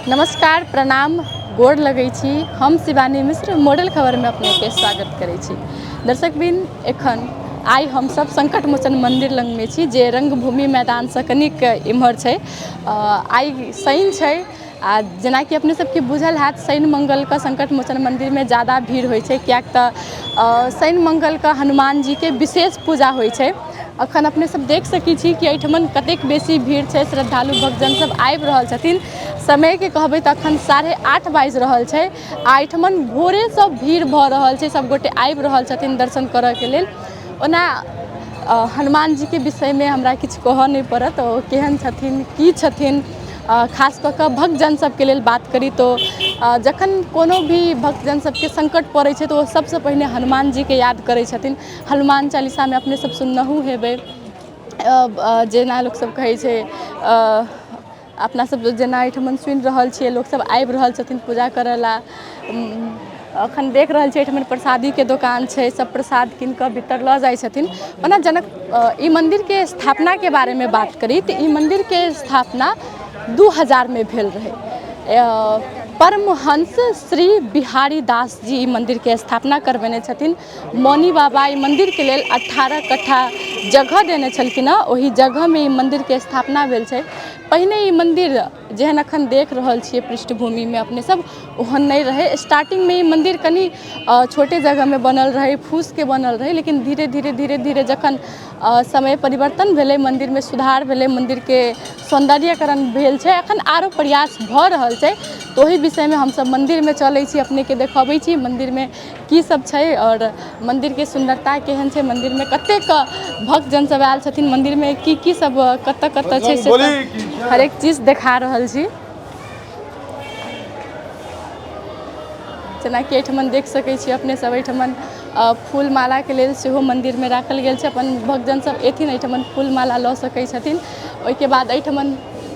नमस्कार, प्रणाम, गोर लगै छी। हम शिवानी मिश्र मॉडल खबरमे अपनेके स्वागत करै छी। दर्शकबिन, एखन आइ हमसब संकट मोचन मन्दिर लगमे छी, जे रंगभूमि मैदानसँ कनिक इम्हर छै। आइ शनि छै आ जेनाकि अपने सबके बुझल हैत, शनि मङ्गलके संकट मोचन मन्दिरमे ज्यादा भीड़ होइ छै, किएक तऽ शनि मङ्गलके हनुमान जीके विशेष पूजा होइ छै। अखन अपने सब देख सकै छी कि एहिठमन कतेक बेसी भीड़ छै, श्रद्धालु भक्तजन सब आबि रहल छथिन। समयके कहबै तऽ अखन 8:30 बाजि रहल छै आ एहिठमन भोरेसँ भीड़ भऽ रहल छै, सबगोटे आबि रहल छथिन दर्शन करऽके लेल। ओना हनुमान जीके विषयमे हमरा किछु कहऽ नहि पड़त, ओ केहन छथिन, की छथिन। खास कऽ कऽ भक्तजन सबके लेल बात करी तऽ जखन कोनो भी भक्तजन सबके सङ्कट पड़ै छै तऽ ओ सबसँ पहिने हनुमान जीके याद करै छथिन। हनुमान चालीसामे अपने सब सुननहुँ हेबै, जेना लोकसब कहै छै, अपना सब जेना एहिठमन सुनि रहल छियै, लोकसब आबि रहल छथिन पूजा करऽ लए। अखन देख रहल छियै एहिठमन प्रसादीके दोकान छै, सब प्रसाद कीन कऽ भीतर लऽ जाइ छथिन। ओना जनक ई मन्दिरके स्थापनाके बारेमे बात करी तऽ ई मन्दिरके स्थापना 2000मे भेल रहै। परमहंस श्री बिहारी दास जी ई मन्दिरके स्थापना करबेने छथिन। मौनी बाबा ई मन्दिरके लेल 18 कट्ठा जगह देने छलखिन हँ, ओहि जगहमे ई मन्दिरके स्थापना भेल छै। पहिने ई मन्दिर जेहन अखन देख रहल छियै पृष्ठभूमिमे अपने सब, ओहन नहि रहै। स्टार्टिंगमे ई मन्दिर कनि छोटे जगहमे बनल रहै, फूसके बनल रहै, लेकिन धीरे धीरे धीरे धीरे जखन समय परिवर्तन भेलै, मन्दिरमे सुधार भेलै, मन्दिरके सौन्दर्यकरण भेल छै, अखन आरो प्रयास भऽ रहल छै। तऽ ओहि विषयमे हमसब मन्दिरमे चलै छी, अपनेके देखबै छी मन्दिरमे की सब छै आओर मन्दिरके सुन्दरता केहन छै, मन्दिरमे कतेक भक्तजन सब आयल छथिन, मन्दिरमे की की सब कतऽ कतऽ छै, से सब हरेक चीज देखा रहल छी। जेनाकि एहिठमन देख सकै छी अपने सब, एहिठमन फूल मालाके लेल सेहो मन्दिरमे राखल गेल छै। अपन भक्तजन सब एथिन एहिठमन फूल माला लऽ सकै छथिन। ओहिके बाद एहिठमन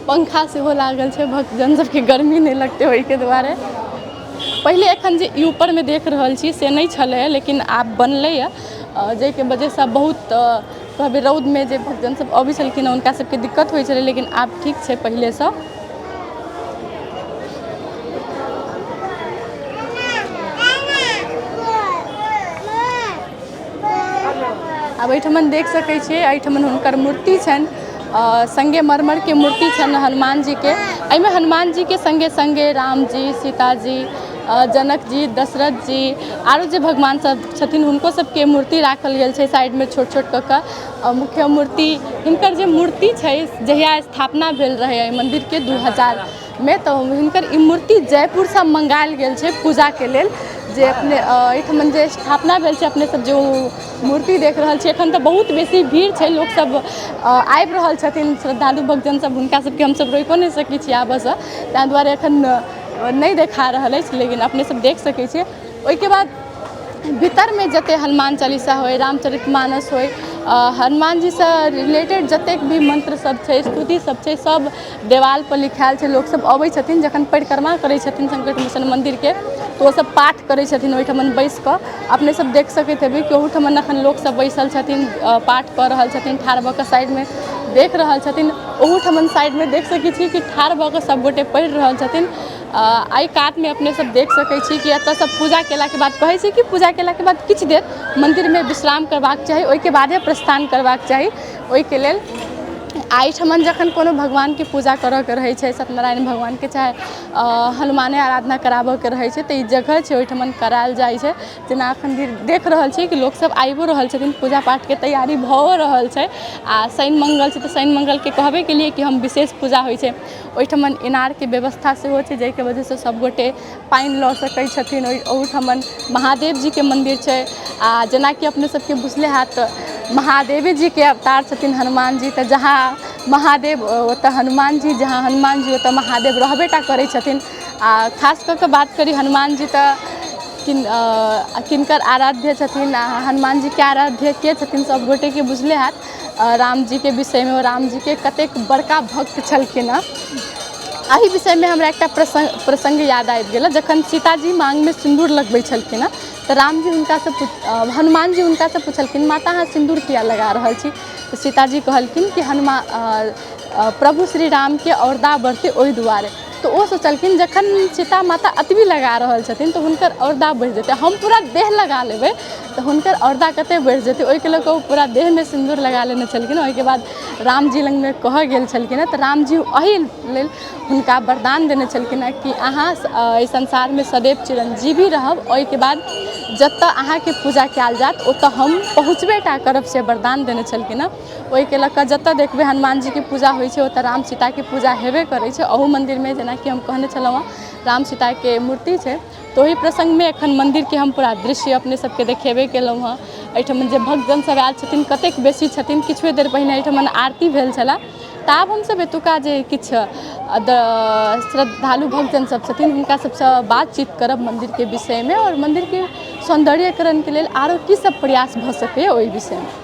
पंखा सेहो लागल छै, भक्तजन सबके गर्मी नहि लगतै ओहिके दुआरे। पहिले एखन जे ई ऊपरमे देख रहल छी से नहि छलै, लेकिन आब बनलैए, जाहिके वजहसँ बहुत कहबै रौदमे जे भक्तजन सब अबै छलखिन हँ हुनका सबके दिक्कत होइ छलै, लेकिन आब ठीक छै पहिलेसँ। आब एहिठमन देख सकै छियै, एहिठमन हुनकर मूर्ति छनि, संगे मरमरके मूर्ति छनि हनुमान जीके। एहिमे हनुमान जीके संगे संगे रामजी, सीताजी, जनक जी, दशरथ जी, आरो जे भगवान सब छथिन हुनको सबके मूर्ति राखल गेल छै साइडमे छोट छोट कऽ कऽ। मुख्य मूर्ति हिनकर जे मूर्ति छै, जहिया स्थापना भेल रहै एहि मन्दिरके 2000मे, तऽ हिनकर ई मूर्ति जयपुरसँ मंगायल गेल छै पूजाके लेल। जे अपने एहिठमन जे स्थापना भेल छै, अपने सब जे मूर्ति देख रहल छी, एखन तऽ बहुत बेसी भीड़ छै, लोकसब आबि रहल छथिन, श्रद्धालु भक्तजन सब, हुनका सबके हमसब रोकिओ नहि सकै छी आबऽसँ, ताहि दुआरे एखन नहि देखा रहल अछि, लेकिन अपने सब देख सकै छियै। ओहिके बाद भीतरमे जते हनुमान चालीसा होइ, रामचरित मानस होइ, हनुमान जीसँ रिलेटेड जतेक भी मन्त्र सब छै, स्तुति सब छै, सब देवालपर लिखायल छै। लोकसब अबै छथिन जखन परिक्रमा करै छथिन संकट मोचन मन्दिरके, तऽ ओसब पाठ करै छथिन ओहिठमन बैस कऽ। अपने सब देख सकैत हेबै कि ओहूठमन एखन लोकसब बैसल छथिन, पाठ कऽ रहल छथिन, ठाढ़ भऽ कऽ साइडमे देख रहल छथिन। ओहूठमन साइडमे देख सकै छी कि ठाढ़ भऽ कऽ सबगोटे पढ़ि रहल छथिन। एहि कातमे अपने सब देख सकै छी कि एतऽ सब पूजा केलाके बाद कहै छै कि पूजा केलाके बाद किछु देर मन्दिरमे विश्राम करबाक चाही, ओहिके बादे प्रस्थान करबाक चाही। ओहिके लेल एहिठमन जखन कोनो भगवानके पूजा करऽके रहै छै, सत्यनारायण भगवानके चाहे हनुमाने आराधना कराबऽके रहै छै, तऽ ई जगह छै ओहिठमन करायल जाइ छै। जेना एखन देख रहल छी कि लोकसब आबिओ रहल छथिन, पूजा पाठके तैयारी भऽओ रहल छै। आ शनि मङ्गल छै तऽ शनि मङ्गलके कहबे केलियै कि हम विशेष पूजा होइ छै। ओहिठमन इनारके व्यवस्था सेहो छै, जाहिके वजहसँ सबगोटे पानि लऽ सकै छथिन। ओहूठमन महादेव जीके मन्दिर छै आ जेनाकि अपने सबके बुझले हैत, महादेवे जीके अवतार छथिन हनुमान जी, तऽ जहाँ महादेव ओतऽ हनुमान जी, जहाँ हनुमान जी ओतऽ महादेव रहबे टा करै छथिन। आ खास कऽ कऽ बात करी हनुमान जी तऽ किनकर आराध्य छथिन, आ हनुमान जीके आराध्य के छथिन सब गोटेके बुझले हैत रामजीके विषयमे, ओ रामजीके कतेक बड़का भक्त छलखिन हँ। एहि विषयमे हमरा एकटा प्रसङ्ग याद आबि गेल। जखन सीताजी माँगमे सिन्दूर लगबै छलखिन हँ तऽ रामजी हुनकासँ, हनुमान जी हुनकासँ पुछलखिन, माता अहाँ सिन्दूर किया लगा रहल छी? तऽ सीताजी कहलखिन कि हनुमान प्रभु श्री रामके औरदा बढ़तै ओहि दुआरे। तऽ ओ सोचलखिन जखन सीता माता एतबी लगा रहल छथिन तऽ हुनकर औरदा बढ़ि जेतै, हम पूरा देह लगा लेबै तऽ हुनकर औरदा कतेक बढ़ि जेतै। ओहिके लऽ कऽ ओ पूरा देहमे सिन्दूर लगा लेने छलखिन। ओहिके बाद रामजी लगमे कहऽ गेल छलखिन हेँ तऽ रामजी एहि लेल हुनका वरदान देने छलखिन हेँ कि अहाँ एहि संसारमे सदैव चिरञ्जीवी रहब, ओहिके बाद जतऽ अहाँके पूजा कयल जायत ओतऽ हम पहुँचबे टा करब, से वरदान देने छलखिन हेँ। ओहिके लऽ कऽ जतऽ देखबै हनुमान जीके पूजा होइ छै ओतऽ राम सीताके पूजा हेबे करै छै। अहू मन्दिरमे जेनाकि हम कहने छलहुँ हेँ राम सीताके मूर्ति छै, तऽ ओहि प्रसङ्गमे एखन मन्दिरके हम पूरा दृश्य अपने सबके देखेबे केलहुँ हेँ। एहिठाम जे भक्तजन सब आयल छथिन कतेक बेसी छथिन, किछुए देर पहिने एहिठाम आरती भेल छलै। तऽ आब हमसब एतुका जे किछु श्रद्धालु भक्तजन सब छथिन हुनका सबसँ बातचीत करब मन्दिरके विषयमे आओर मन्दिरके सौन्दर्यकरणके लेल आरो की सब प्रयास भऽ सकैए ओहि विषयमे।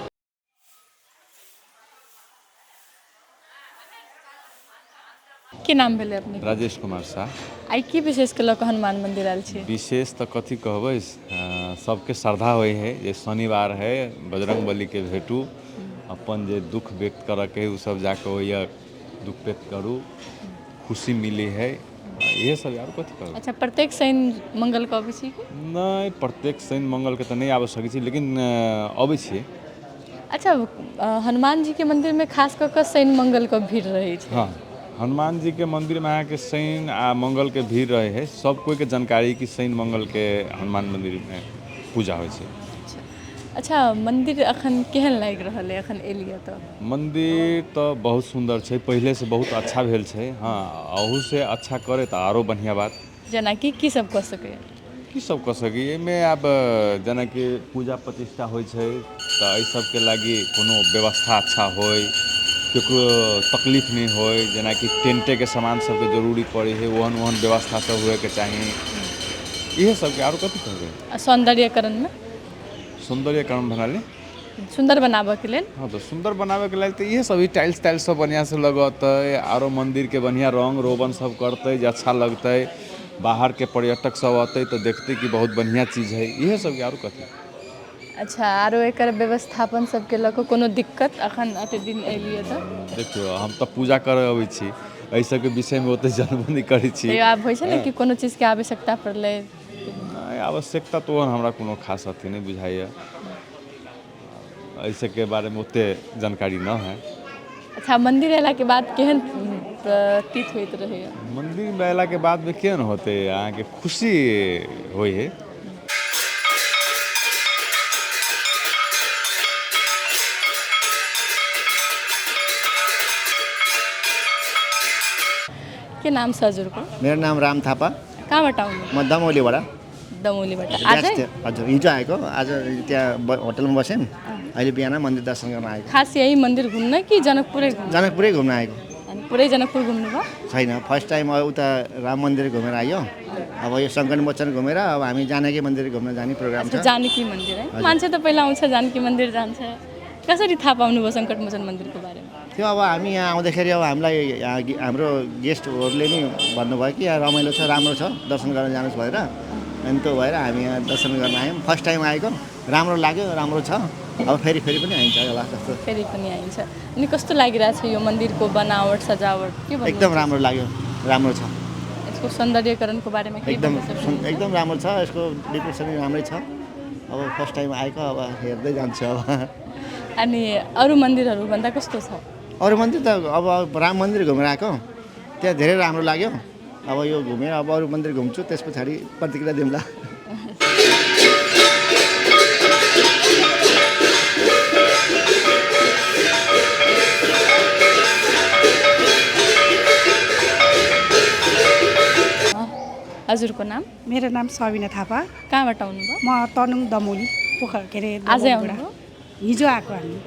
की नाम भेलै अपने? राजेश कुमार साह। आइ की विशेष के लऽ कऽ हनुमान मंदिर आयल छी? विशेष तऽ कथी कहबै, सबके श्रद्धा होइ है जे शनिवार है बजरंग बलीके भेटू, अपन जे दुःख व्यक्त करऽके है ओ सब जाकऽ ओइए दुःख व्यक्त करू, खुशी मिलै है, इहे सब आर कथी कहबै। अच्छा, प्रत्येक शनि मंगल के अबै छी की? नहि, प्रत्येक शनि मंगलके तऽ नहि आबि सकै छी, लेकिन अबै छी। अच्छा, हनुमान जी के मंदिर में खास कऽ कऽ शनि मंगल के भीड़ रहै छै? हँ, हनुमान जी के मंदिर में अहाँके शनि आ मंगल के भीड़ रहै है। सब कोई के जानकारी कि शनि मंगल के हनुमान मंदिर में पूजा होइ छै। अच्छा, मंदिर अखन केहन लागि रहल है अखन एलियै तऽ? मंदिर तऽ बहुत सुन्दर छै, पहिले से बहुत अच्छा भेल छै। हँ, अहू से अच्छा करे तऽ आरो बढ़िआँ बात। जेनाकि की सब कऽ सकैए? की सब कऽ सकी एहिमे, आब जेनाकि पूजा प्रतिष्ठा होइ छै तऽ एहि सबके लागि कोनो व्यवस्था अच्छा होइ, ककरो तकलीफ नहि होइ, जेनाकि टेंटेके सामान सबके जरूरी पड़ै हइ, ओहन ओहन व्यवस्था सब हुएके चाही, इहे सबके आरो कथी कहबै। आ सौन्दर्यकरणमे? सौन्दर्यकरण भेलै सुन्दर बनाबऽके लेल। हँ, तऽ सुन्दर बनाबैके लेल तऽ इहे सब टाइल्स ताइल्स सब बढ़िआँसँ लगतै, आरो मन्दिरके बढ़िआँ रङ्ग रोगन सब करतै जे अच्छा लगतै, बाहरके पर्यटक सब अतै तऽ देखतै कि बहुत बढ़िआँ चीज है, इहे सबके आरो कथी। अच्छा, आरो एकर व्यवस्थापन सबके लऽ कऽ कोनो दिक्कत अखन एते दिन एलियै तऽ? देखियौ, हम तऽ पूजा करऽ अबै छी, एहि सबके विषयमे ओते जानबो नहि करै छी। तैयो आब होइ छै ने कि कोनो चीजके आवश्यकता पड़लै? नहि, आवश्यकता तऽ ओहन हमरा कोनो खास अथी नहि बुझाइए, एहि सबके बारेमे ओते जानकारी नहि है। अच्छा, मन्दिर अयलाके बाद केहन प्रतीत होइत रहैए? मन्दिरमे अयलाके बादमे केहन होतै, अहाँके खुशी होइ है। के नाम छ हजुरको? मेरो नाम राम थापा। कहाँबाट आउनु? म दमौलीबाट। दमौलीबाट आजै? हजुर, हिजो आएको, आज त्यहाँ होटलमा बस्यौँ, अहिले बिहान मन्दिर दर्शन गर्न आएको। खास यही मन्दिर घुम्न कि जनकपुरै घुम्न? जनकपुरै घुम्न आएको। अनि पुरै जनकपुर घुम्नुभयो? छैन, फर्स्ट टाइम उता राम मन्दिर घुमेर आइयो, अब यो सङ्कट मोचन घुमेर अब हामी जानकी मन्दिर घुम्न जाने प्रोग्राम छ। जानकी मन्दिर है, मान्छे त पहिला आउँछ जानकी मन्दिर जान्छ, कसरी थाहा पाउनुभयो सङ्कट मोचन मन्दिरको बारेमा? त्यो अब हामी यहाँ आउँदाखेरि अब हामीलाई यहाँ हाम्रो गेस्टहरूले नै भन्नुभयो कि यहाँ रमाइलो छ, राम्रो छ, दर्शन गर्न जानुहोस् भनेर, अनि त्यो भएर हामी यहाँ दर्शन गर्न आयौँ। फर्स्ट टाइम आएको, राम्रो लाग्यो, राम्रो छ, अब फेरि फेरि पनि आइन्छ होला जस्तो। फेरि पनि आइन्छ। अनि कस्तो लागिरहेछ यो मन्दिरको बनावट सजावट के भन्नुहुन्छ? एकदम राम्रो लाग्यो, राम्रो छ। यसको सौन्दर्यकरणको बारेमा के एकदम भन्न सक्नुहुन्छ? एकदम राम्रो छ, यसको डेकोरेसन राम्रै छ। अब फर्स्ट टाइम आएको, अब हेर्दै जान्छु अब। अनि अरू मन्दिरहरूभन्दा कस्तो छ? अरू मन्दिर त अब राम मन्दिर घुमेर आएको, त्यहाँ धेरै राम्रो लाग्यो। अब यो घुमेर अब अरू मन्दिर घुम्छु, त्यस पछाडि प्रतिक्रिया दिउँला। हजुरको नाम? मेरो नाम सबिना थापा। कहाँबाट आउनुभयो? म तनुङ दमौली पोखरा के अरे आजै दमौलीबाट। आउनुभयो? हिजो आएको हामी।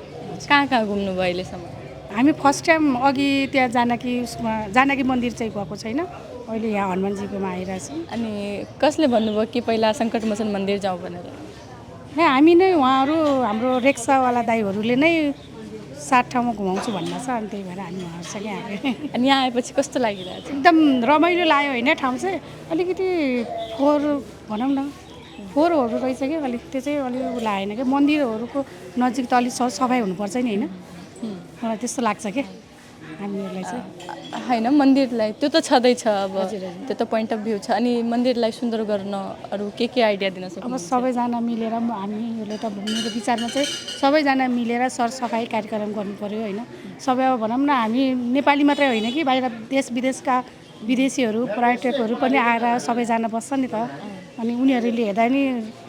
कहाँ कहाँ घुम्नुभयो अहिलेसम्म? हामी फर्स्ट टाइम अघि त्यहाँ जानकी उसमा जानकी मन्दिर चाहिँ गएको छैन, अहिले यहाँ हनुमानजीकोमा आइरहेको छौँ। अनि कसले भन्नुभयो कि पहिला सङ्कट मोचन मन्दिर जाउँ भनेर? नै हामी नै उहाँहरू हाम्रो रिक्सावाला दाईहरूले नै 7 ठाउँमा घुमाउँछु भन्नु छ, अनि त्यही भएर हामी उहाँहरूसँगै आएको। अनि यहाँ आएपछि कस्तो लागिरहेको छ? एकदम रमाइलो लाग्यो होइन, ठाउँ चाहिँ अलिकति फोहोर भनौँ न, फोहोरहरू रहेछ कि अलिक, त्यो चाहिँ अलिक उ लागेन कि मन्दिरहरूको नजिक त अलिक सफाइ हुनुपर्छ नि होइन, मलाई त्यस्तो लाग्छ कि। हामीहरूलाई चाहिँ। होइन, मन्दिरलाई त्यो त छँदैछ अब। हजुर, हजुर। त्यो त पोइन्ट अफ भ्यू छ। अनि मन्दिरलाई सुन्दर गर्न अरू के के आइडिया दिन अब सक्नुहुन्छ? सबैजना मिलेर हामीहरूले त मेरो विचारमा चाहिँ सबैजना मिलेर सरसफाइ कार्यक्रम गर्नु पऱ्यो होइन। सबै अब भनौँ न, हामी नेपाली मात्रै होइन कि बाहिर देश विदेशका विदेशीहरू, पर्यटकहरू पनि आएर सबैजना बस्छ नि त। अनि उनीहरूले हेर्दा नि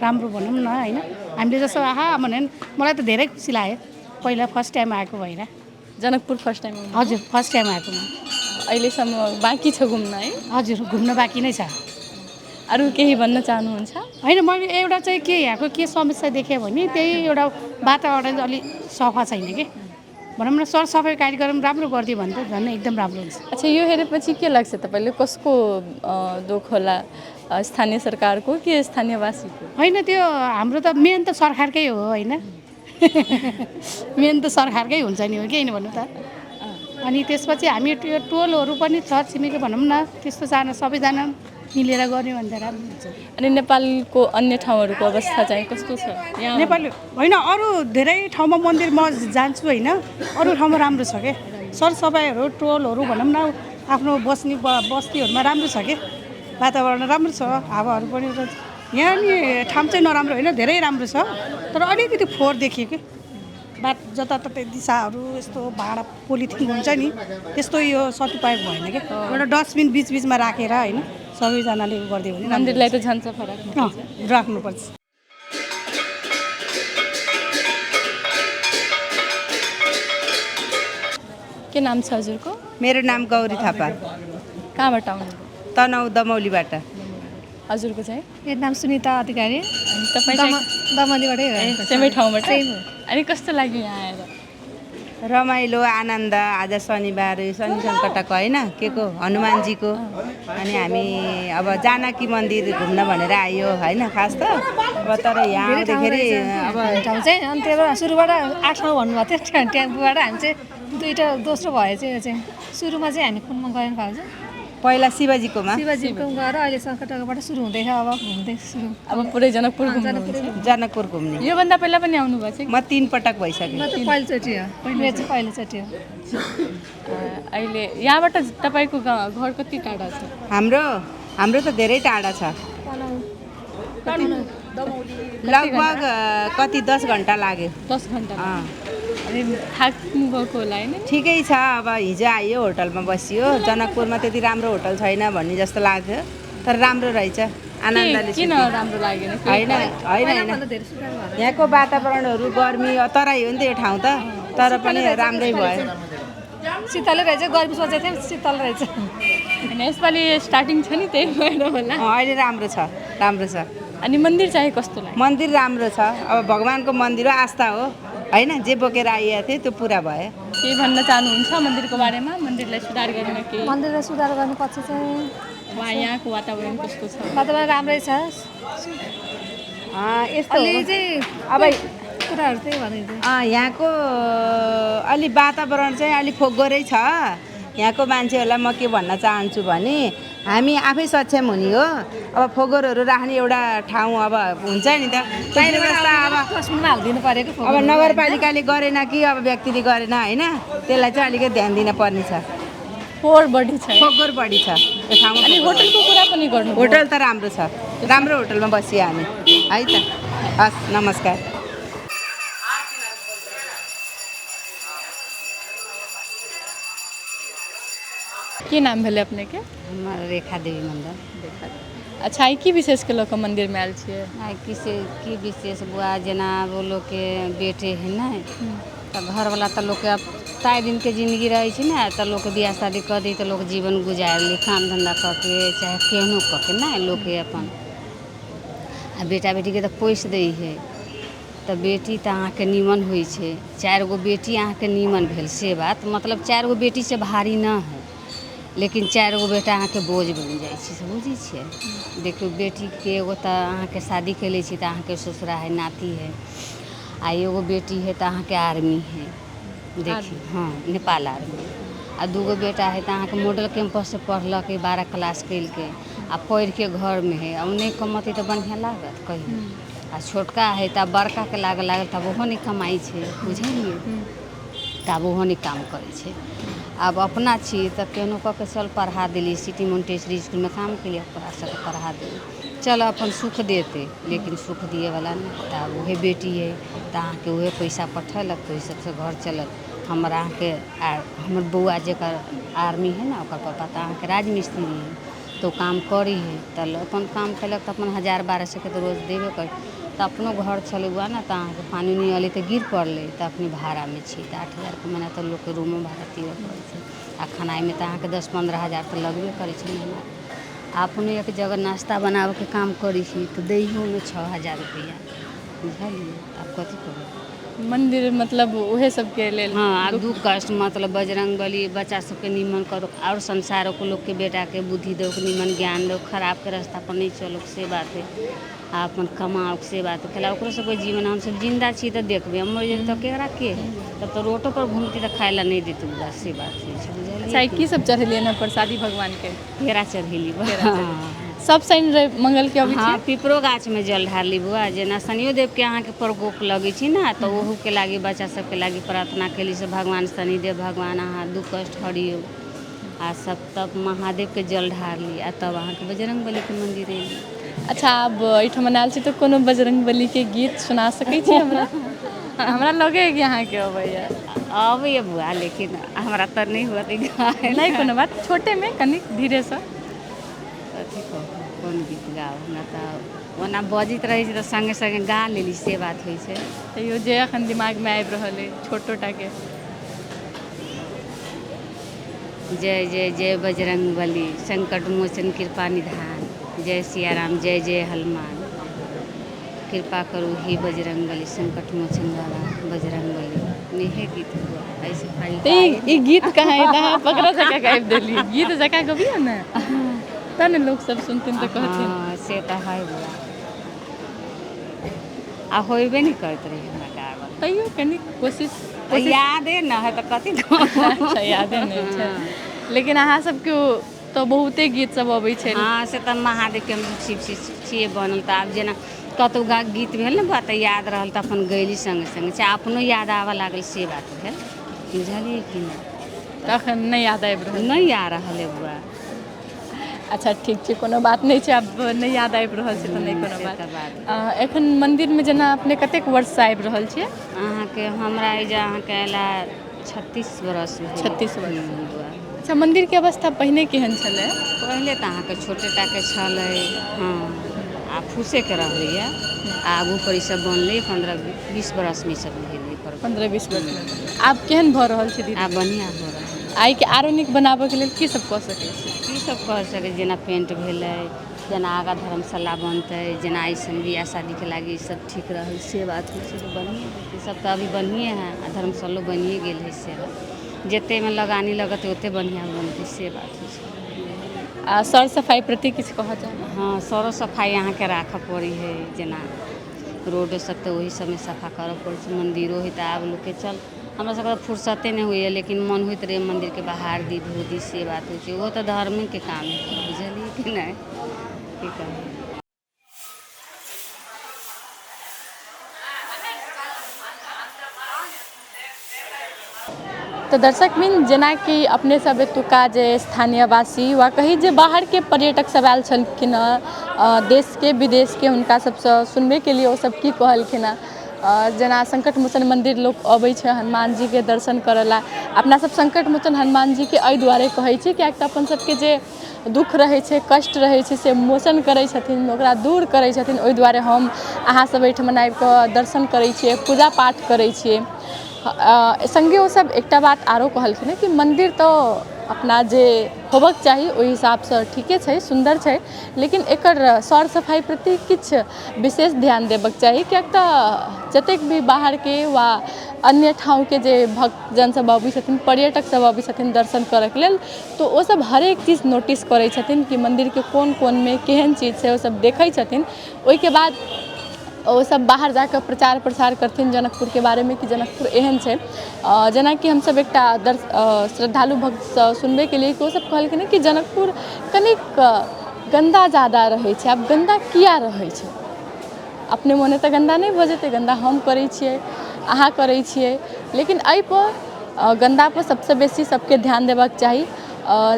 राम्रो भनौँ न, होइन? हामीले जस्तो आहा भन्यो भने मलाई त धेरै खुसी लाग्यो, पहिला फर्स्ट टाइम आएको भएर। जनकपुर फर्स्ट टाइम आउनु? हजुर, फर्स्ट टाइम आएको म। अहिलेसम्म बाँकी छ घुम्न है? हजुर, घुम्न बाँकी नै छ। अरू केही भन्न चाहनुहुन्छ? होइन, मैले एउटा चाहिँ के यहाँको के समस्या देखेँ भने त्यही एउटा वातावरण अलिक सफा छैन कि भनौँ न। सरसफाइ कार्यक्रम राम्रो गरिदियो भने त झन् एकदम राम्रो हुन्छ। अच्छा, यो हेरेपछि के लाग्छ तपाईँले, कसको दोख होला, स्थानीय सरकारको कि स्थानीयवासीको? होइन, त्यो हाम्रो त मेन त सरकारकै हो, होइन? मेन त सरकारकै हुन्छ नि, हो कि होइन भन्नु त? अनि त्यसपछि हामी त्यो टोलहरू पनि छर छिमेकी भनौँ न, त्यस्तो चाहना सबैजना मिलेर गऱ्यो भने त राम्रो हुन्छ। अनि नेपालको अन्य ठाउँहरूको अवस्था चाहिँ कस्तो छ यहाँ? नेपाली होइन, अरू धेरै ठाउँमा मन्दिर म जान्छु होइन, अरू ठाउँमा राम्रो छ के। सरसफाइहरू, टोलहरू भनौँ न, आफ्नो बस्ने बस्तीहरूमा राम्रो छ के, वातावरण राम्रो छ, हावाहरू पनि। यहाँ नि ठाउँ चाहिँ नराम्रो होइन, धेरै राम्रो छ, तर अलिकति फोहोर देखियो कि बाट जताततै दिशाहरू, यस्तो भाँडा पोलिथिन हुन्छ नि, त्यस्तो यो सदुपयोग भएन क्या। एउटा डस्टबिन बिच बिचमा राखेर होइन, सबैजनाले उयो गरिदियो भने राम्रो। मन्दिरलाई त झन् सफा राख्नु राख्नुपर्छ। के नाम छ हजुरको? मेरो नाम गौरी थापा। कहाँबाट आउनुभयो? तनहुँ दमौलीबाट। हजुरको चाहिँ? मेरो नाम सुनिता अधिकारी। अनि तपाईँ चाहिँ? दमौलीबाटै हो। ए, सेमै ठाउँबाट। सेम हो। अनि कस्तो लाग्यो यहाँ आएर? रमाइलो, आनन्द। आज शनिबार, यो शनि सङ्कटको होइन के को, हनुमानजीको। अनि हामी अब जानकी मन्दिर घुम्न भनेर आयो होइन खास त अब, तर यहाँ धेरै ठाउँ आउँदाखेरि रहेछ। अब ठाउँ चाहिँ, अनि त्यहाँबाट सुरुबाट आठ ठाउँ भन्नुभएको थियो टेम्पोबाट। हामी चाहिँ दुईवटा, दोस्रो भयो चाहिँ यो चाहिँ। सुरुमा चाहिँ हामी कुनमा गयौँ भाउजू? पहिला शिवजीकोमा। शिवजीको गएर अहिले सङ्कटकोबाट सुरु हुँदैछ, अब घुम्दै सुरु। अब पुरै जनकपुर घुम्नुहुन्छ? जनकपुर घुम्ने। योभन्दा पहिला पनि आउनुभएको छ? म तिन पटक भइसकेँ। म त पहिलोचोटि हो, मेरो चाहिँ पहिलोचोटि हो। अहिले यहाँबाट तपाईँको घर कति टाढा छ? हाम्रो हाम्रो त धेरै टाढा छ, लगभग कति 10 घन्टा लाग्यो। 10 घन्टा? अँ। अनि थाक्नु भएको होला होइन? ठिकै छ। अब हिजो आयो, होटलमा बसियो। जनकपुरमा त्यति राम्रो होटल छैन भन्ने जस्तो लाग्थ्यो, तर राम्रो रहेछ, आनन्दले किन सुत्यो। राम्रो लागेन? होइन होइन होइन, यहाँको वातावरणहरू, गर्मी, तराई हो नि त यो ठाउँ त, तर पनि राम्रै भयो। शीतलै रहेछ, गर्मी सोचेको थियौँ, शीतल रहेछ। होइन, यसपालि स्टार्टिङ छ नि, त्यही भएर होला। अँ, अहिले राम्रो छ, राम्रो छ। अनि मन्दिर चाहिँ कस्तो लाग्यो? मन्दिर राम्रो छ। अब भगवान्को मन्दिर हो, आस्था हो होइन। जे बोकेर आइएको थियो त्यो पुरा भयो। केही भन्न चाहनुहुन्छ मन्दिरको बारेमा, मन्दिरलाई सुधार गर्न केही? मन्दिरलाई सुधार गर्नु पछि चाहिँ वा यहाँको वातावरण कस्तो छ? वातावरण राम्रै छ। अँ, यस्तो हो। अलि चाहिँ अब कुराहरू त्यही भनिदिनु। यहाँको अलि वातावरण चाहिँ अलिक फोहोरै छ। यहाँको मान्छेहरूलाई म के भन्न चाहन्छु भने हामी आफै सक्षम हुने हो। अब फोहोरहरू राख्ने एउटा ठाउँ अब हुन्छ नि त, त्यो व्यवस्था अब डस्टबिनमा हालिदिनु पऱ्यो कि। अब नगरपालिकाले गरेन कि अब व्यक्तिले गरेन होइन, त्यसलाई चाहिँ अलिकति ध्यान दिन पर्ने छ। फोहोर बढी छ है? फोहोर बढी छ यो ठाउँमा। अनि होटलको कुरा पनि गर्नु? होटल त राम्रो छ, राम्रो होटलमा बसियो हामी है त। हस्, नमस्कार। के नाम भेलै अपनेके? हमर रेखा देवी मंडल। अच्छा, आइ की विशेषके लऽ कऽ मन्दिरमे आयल छियै? आइ की से की विशेष बुआ, जेना आब लोकके बेटे हइ ने, तऽ घरवला तऽ लोकके आब ताहि दिनके जिन्दगी रहै छै ने, तऽ लोक बियाह शादी कऽ दै तऽ लोक जीवन गुजारि ली, काम धन्धा कऽ के चाहे केहनो कऽ के ने लोकके अपन। आ बेटा बेटीके तऽ पोसि दै हइ, तऽ बेटी तऽ अहाँके नीमन होइ छै। चारि गो बेटी अहाँके नीमन भेल से बात, मतलब चारि गो बेटी से भारी न हइ, लेकिन चारि गो बेटा अहाँके बोझ बनि जाइ छै से बुझै छियै। देखियौ, बेटीके एगो तऽ अहाँके शादी कऽ छी तऽ अहाँके ससुरा हइ, नाती हइ, आ एगो बेटी हइ तऽ अहाँके आर्मी हइ, देखियौ, हँ, नेपाल आर्मी। आ दूगो बेटा हइ तऽ अहाँके मॉडल कैम्पससँ पढ़लकै, 12 क्लास केलकै आ पढ़िके घरमे हइ। आ ओ नहि कमतै तऽ बढ़िआँ लागत कहियो? आ छोटका हइ तऽ बड़काके लागऽ लागल, तब ओहो नहि कमाइ छै, बुझलियै? तऽ आब ओहो नहि काम करै छै। आब अपना छी तऽ केहनो कऽ के चल पढ़ा देली, सिटी मोन्टेसरी इसकुलमे काम केलियै, सबके पढ़ा देली, चल अपन सुख देतै, लेकिन सुख दियैवला नहि। तऽ आब उहे बेटी हइ तऽ अहाँके उहे पैसा पठेलक तऽ ओहि सबसँ घर चलल। हमर अहाँके हमर बौआ जकर आर्मी हइ ने, ओकर पापा तऽ अहाँके राजमिस्त्री हइ, तऽ ओ काम करै हइ, तऽ अपन काम केलक तऽ अपन 1000-1200के तऽ रोज देबे करै। तऽ अपनो घर छलै बौआ ने, तऽ अहाँके पानि उनी अयलै तऽ गिर पड़लै, तऽ अखनी भाड़ामे छी। तऽ 8000के महीना तऽ लोकके रूमो भाड़ा दिअ पड़ै छै, आ खेनाइमे तऽ अहाँके 10-15 हजार तऽ लगबे करै छै महीना। आ अपनो एक जगह नाश्ता बनाबऽके काम करै छी तऽ दैहोमे 6000 रुपैआ, बुझलियै? आब कथी कहू। मन्दिर मतलब उहे सबके लेल। हँ, आ दुःख कष्ट मतलब बजरंग बली बच्चा सबके निमन करू आओर संसारोके लोकके बेटाके बुद्धि दौ, निमन ज्ञान दौ, खराबके रास्ता पर नहि चलू, से बात हइ। आ अपन कमाओ, से बात हइ। ओकरो सबके जीवन, हमसब जिन्दा छी तऽ देखबै, हम मरि जेबै तऽ केकरा के हइ? तब तऽ रोडो पर घूमती तऽ खाइ ला नहि देतै बौआ, से बात होइ छै, बुझलियै? अच्छा, ई की सब चढ़ेलियनि हँ प्रसादी भगवानके? केरा चढ़ेली बौआ। सब शनि रवि मंगलके अबै हँ। छियै? पिपरो गाछमे जल ढारली बौआ। जेना शनिओदेवके अहाँके प्रकोप लगै छै ने, तऽ ओहूके लागि बच्चा सबके लागि प्रार्थना केली से भगवान शनिदेव भगवान अहाँ दुःख कष्ट हरियौ। आ सब तब महादेवके जल ढारली आ तब अहाँके बजरंग बलीके मन्दिर अयली। अच्छा, आब एहिठाम आयल छी तऽ कोनो बजरंग बलीके गीत सुना सकै छी हमरा? हमरा लगैए कि अहाँके अबैए। अबैए बौआ, लेकिन हमरा तऽ नहि हुअत गायल। नहि कोनो बात, छोटेमे कनि धीरेसँ। कथी कहू, कोन गीत गाउ? हमरा तऽ ओना बजैत रहै छै तऽ सङ्गे सङ्गे गा लेली, से बात होइ छै। तैयो जे एखन दिमागमे आबि रहल अइ छोटो टाके। जय जय जय बजरंग बली, संकट मोचन कृपा निधान, जय सिया राम जय जय हनुमान, कृपा करू हे बजरंग बली, संकट मोचन बाबा बजरंग बली। इहे गीत हुआ ऐसे। तऽ ई गीत कहाँ है? तऽ अहाँ पकड़ा जकाँ गाबि देली। गीत जकाँ गबियौ ने, तब ने लोक सब सुनथिन तऽ कहथिन। हँ, से तऽ है बौआ, आ होइबे नहि करैत रहै हमरा गाबल। तैयो कनि कोशिश। यादे न है तऽ कथी? अच्छा, यादे नहि छै, लेकिन अहाँ सबके तऽ बहुते गीत सब अबै छै। हँ, से तऽ महादेवके हम शिव शिव छियै बनल, तऽ आब जेना कतहु गा गीत भेल ने बौआ, तऽ याद रहल तऽ अपन गयली सङ्गे सङ्गे, चाहे अपनो याद आबऽ लागल, से बात भेल, बुझलियै कि नहि? तऽ एखन नहि याद आबि रहल? नहि आ रहल है बौआ। अच्छा, ठीक छै, कोनो बात नहि छै। आब नहि याद आबि रहल छै तऽ नहि कोनो से बात। तऽ बात। एखन मन्दिरमे जेना अपने कतेक वर्षसँ आबि रहल छियै? अहाँके हमरा एहिजा अहाँके अयला 36 बरस भेल। 36 वर्ष। बौआ। अच्छा, मन्दिरके अवस्था पहिने केहन छलै? पहिले तऽ अहाँके छोटे टाके छलै, हँ, आ फूसेके रहलैए। आगू पर ई सब बनलै, 15-20 बरसमे ई सब भेलै पर। 15-20 वर्षमे। आब केहन भऽ रहल छै दीदी? आब बढ़िआँ हो रहल है। आइके आरो नीक बनाबऽके लेल की सब कऽ सकै छी? की सब कऽ सकै? जेना पेंट भेलै, जेना आगाँ धर्मशाला बनतै, जेना अइसन बियाह शादीके लागि सब ठीक रहल, से बात होइ छै, तऽ बढ़िएँ हेतै सब। तऽ अभी बढ़िएँ हइ आ धर्मशालो बनिए गेल हइ, से बात। जतेकमे लगानी लगतै ओतेक बढ़िआँ बनतै, से बात होइ छै। आ सर सफाइ प्रति किछु कहऽ चाहबै? हँ, सरो सफाइ अहाँके राखऽ पड़ै हइ। जेना रोडो सब तऽ ओहि सबमे सफा करऽ पड़ै छै। मन्दिरो हइ तऽ आब लोकके चल हमरा सबके तऽ फुर्सते नहि होइए, लेकिन मन होइत रहै मन्दिरके बाहर दी, धो दी, से बात होइ छै। ओहो तऽ धर्मेके काम हइ, बुझलियै कि नहि? की कहबै। तऽ दर्शक बिन, जेनाकि अपने सब एतुका जे स्थानीयवासी वा कही जे बाहरके पर्यटक सब आयल छलखिन हँ, देशके विदेशके, हुनका सबसँ सुनबे केलियै ओसब की कहलखिन हँ। जेना संकट मोचन मन्दिर लोक अबै छै हनुमान जीके दर्शन करऽ ला। अपना सब संकट मोचन हनुमान जीके एहि दुआरे कहै छी किएक तऽ अपन सबके जे दुःख रहै छै, कष्ट रहै छै, से मोचन करै छथिन, ओकरा दूर करै छथिन। ओहि दुआरे हम अहाँ सब एहिठमन आबि कऽ दर्शन करै छियै, पूजा पाठ करै छियै। सङ्गे ओसब एकटा बात आरो कहलखिन हँ कि मन्दिर तऽ अपना जे होबक चाही ओहि हिसाबसँ ठीके छै, सुन्दर छै, लेकिन एकर सर सफाइ प्रति किछु विशेष ध्यान देबक चाही, किएक तऽ जतेक भी बाहरके वा अन्य ठाउँके जे भक्तजन सब अबै छथिन, पर्यटक सब अबै छथिन दर्शन करऽके लेल, तऽ ओसब हरेक चीज नोटिस करै छथिन कि मन्दिरके कोन कोनमे केहन चीज छै। ओसब देखै छथिन, ओहिके बाद ओसब बाहर जाकऽ प्रचार प्रसार करथिन जनकपुरके बारेमे कि जनकपुर एहन छै। जेनाकि हमसब एकटा श्रद्धालु भक्तसँ सुनबे केलियै कि ओसब कहलखिन कि जनकपुर कनिक गन्दा ज्यादा रहै छै। आब गन्दा किया रहै छै? अपने मोने तऽ गन्दा नहि भऽ जेतै। गन्दा हम करै छियै, अहाँ करै छियै, लेकिन एहिपर गन्दापर सभसँ बेसी सभके ध्यान देबाक चाही।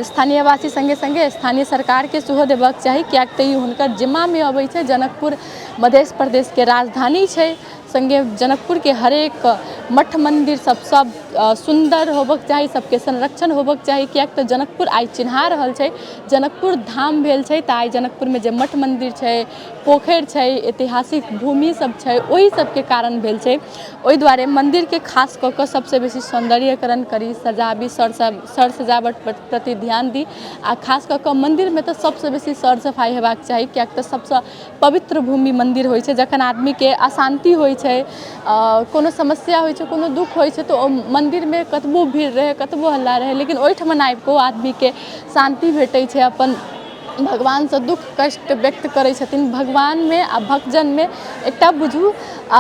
स्थानीयवासी सङ्गे सङ्गे स्थानीय सरकारके सेहो देबाक चाही, किएक तऽ ई हुनकर जिम्मामे अबै छै। जनकपुर मधेश प्रदेशके राजधानी छै, सङ्गे जनकपुरके हरेक मठ मन्दिर सब सब सुन्दर होबक चाही, सबके संरक्षण होबक चाही, किएक तऽ जनकपुर आइ चिन्हा रहल छै, जनकपुर धाम भेल छै। तऽ आइ जनकपुरमे जे मठ मन्दिर छै, पोखरि छै, ऐतिहासिक भूमि सब छै, ओहि सबके कारण भेल छै। ओहि दुआरे मन्दिरके खास कऽ कऽ सबसँ बेसी सौन्दर्यकरण करी, सजाबी, सर सर सजावट प्रति ध्यान दी। आ खास कऽ कऽ मन्दिरमे तऽ सबसँ बेसी सर सफाइ हेबाक चाही, किएक तऽ सबसँ पवित्र भूमि मन्दिर होइ छै। जखन आदमीके अशान्ति होइ छै, कोनो समस्या होइ छै, कोनो दुःख होइ छै, तऽ ओ मन्दिरमे कतबो भीड़ रहै, कतबो हल्ला रहै, लेकिन ओहिठमन आबि कऽ ओ आदमीके शान्ति भेटै छै। अपन भगवानसँ दुःख कष्ट व्यक्त करै छथिन। भगवानमे आ भक्तजनमे एकटा बुझू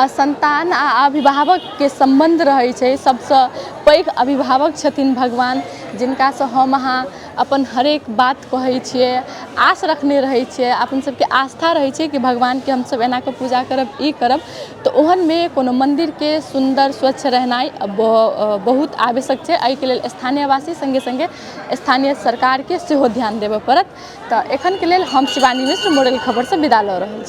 सन्तान आ अभिभावकके सम्बन्ध रहै छै। सबसँ पैघ अभिभावक छथिन भगवान, जिनकासँ हम अहाँ अपन हरेक बात कहै छियै, आश रखने रहै छियै, अपन सबके आस्था रहै छै कि भगवानके हमसब एना कऽ पूजा करब, ई करब। तऽ ओहनमे कोनो मन्दिरके सुन्दर स्वच्छ रहनाइ बहुत आवश्यक छै। एहिके लेल स्थानीयवासी सङ्गे सङ्गे स्थानीय सरकारके सेहो ध्यान देबऽ पड़त। तऽ एखनके लेल हम शिवानी मिश्र मोरल खबरसँ विदा लऽ रहल छी।